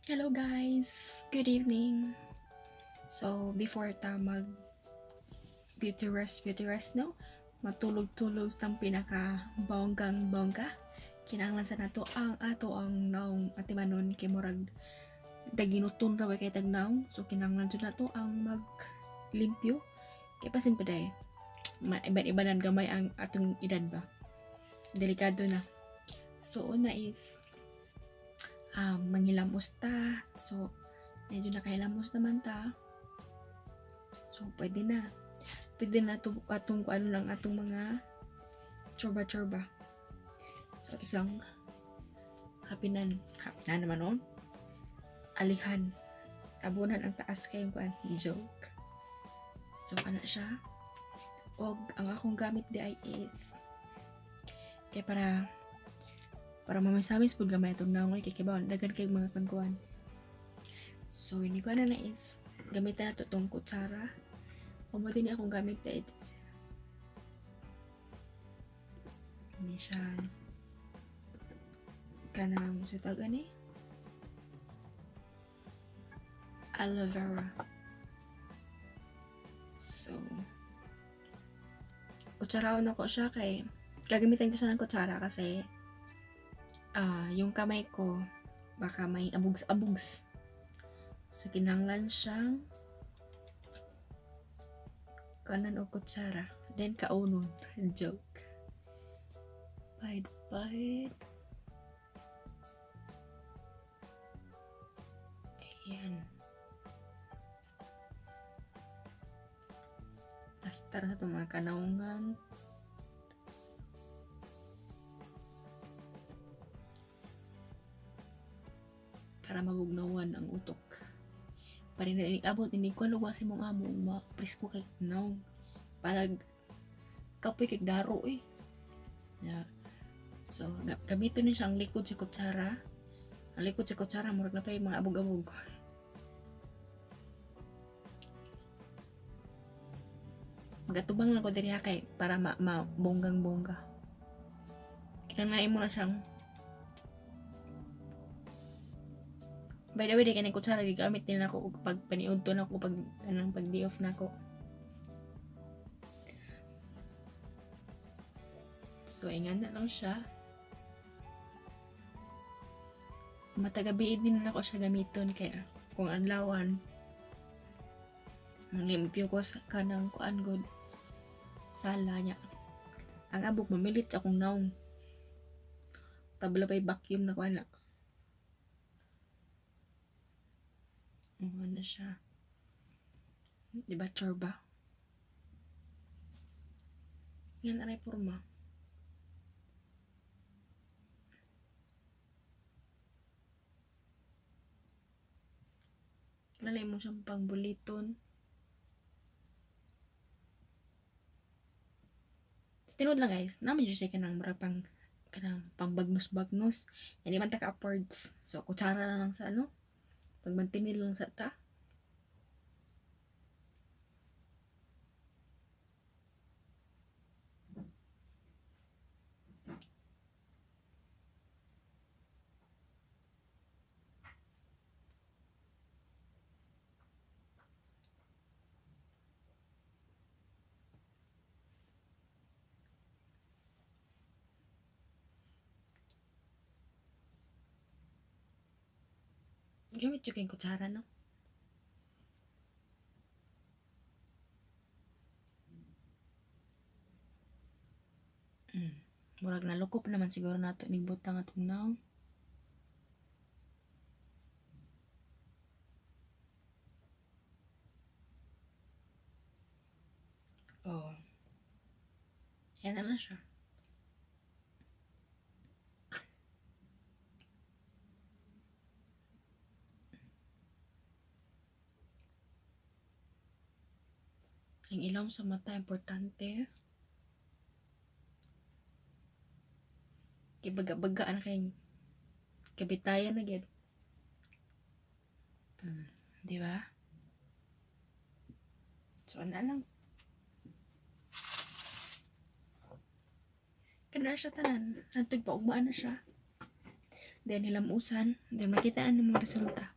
Hello guys! Good evening! So, before ta mag beauty rest no? Matulog-tulog sa pinaka bonggang bongga. Kinahanglan sa nato ang ato ang naong atimanon kay murag daginuton ra kay tag naong. So kinahanglan jud nato ang maglimpyo. Kay pasin pa day. Maiban-ibanan gamay ang atong edad ba. Delikado na. So una is manghilamos ta. So medyo nakahilamos naman ta. So pwede na. Pwede na to atong kung ano lang atong mga chorba-chorba. So ito siyang hapinan. Hapinan naman no? Alihan. Tabunan ang taas kayong kuan. Joke. So ana siya. Og ang akong gamit di ay is kay para mamisamis pud gamay itong naong kay kibaw daghan kay mga kuan. So ini ko na na is gamitan na to tong kutsara. O mo din akong gamit na ito. Hindi siya kanang sa tawag ani aloe vera. So kutsaraon ako siya kay gagamitin ko siya ng kutsara kasi yung kamay ko baka may abugs-abugs. So kinahanglan siyang kanan o kutsara. Then kaunon. Joke. Pahid-pahid. Ayan. Lastar sa itong mga kanaungan. Para mabugnawan ang utok. Para hindi abot, hindi ko luwa si mong amo, ma-presko kay naong. Palag, kapoy kay daro eh. Yeah. So, gamiton ni siya ang likod sa kutsara. Ang likod sa kutsara, murag na pa yung mga abog-abog. Magatubang lang ko diri ha kay para mabonggang-bongga. Kinahanglan mo na siyang. By the way, di kaning kutsara gigamit nila ako og pag paniudto na ako pag anang pag day off na ako. So ingan na lang siya. Matagabi din na ako siya gamiton kaya kung adlawan manglimpyo ko sa kanang kuan god sala niya. Ang abog mamilit sa akong naong. Tabla pa'y vacuum na kuan na. Ano na siya. Diba, chorba? Yan, aray porma. Lalay mo siyang pangbuliton. Tinuod lang guys, naman yun siya kanang mura pang kanang pangbagnos-bagnos. Hindi man ta ka-affords. So, kutsara na lang sa ano. Pagmantinil lang sa ta. Gamit yung kutsara, no? Murag nalukop naman siguro nato nigbutang atong naong. Oh. Yan na lang siya. Ang ilong sa mata, importante. Kay baga-baga na kay kabitayan na gyud. Di ba? So, ana lang. Kana siya tanan. Hantod pa, ugmaan na siya. Then hilamusan, then makita na nimo resulta.